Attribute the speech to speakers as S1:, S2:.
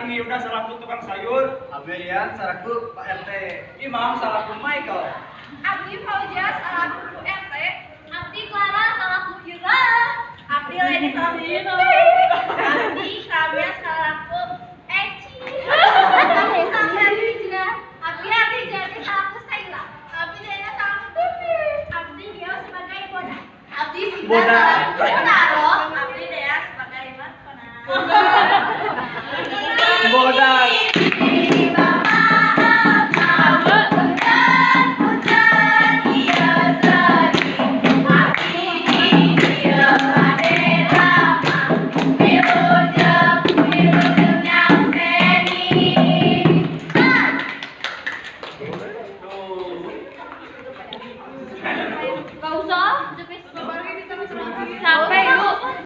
S1: Kang Yuda salaku tukang sayur.
S2: Abi Rian salaku Pak RT.
S1: Imam salaku Michael.
S3: Abdi Fauzia salaku Bu RT. Abdi Clara salaku Ira. Abdi Leni salaku Siti. Abdi Kamia salaku Eci. Abdi Samyati Hijrah. Abdi Abdi Jati salaku Saila. Abdi Dena salaku Pipi. Abdi Dio sebagai Bona. Abdi Sinta
S1: Bona.
S3: Salaku Taro. Abdi Dea sebagai Markona.
S1: Bodak.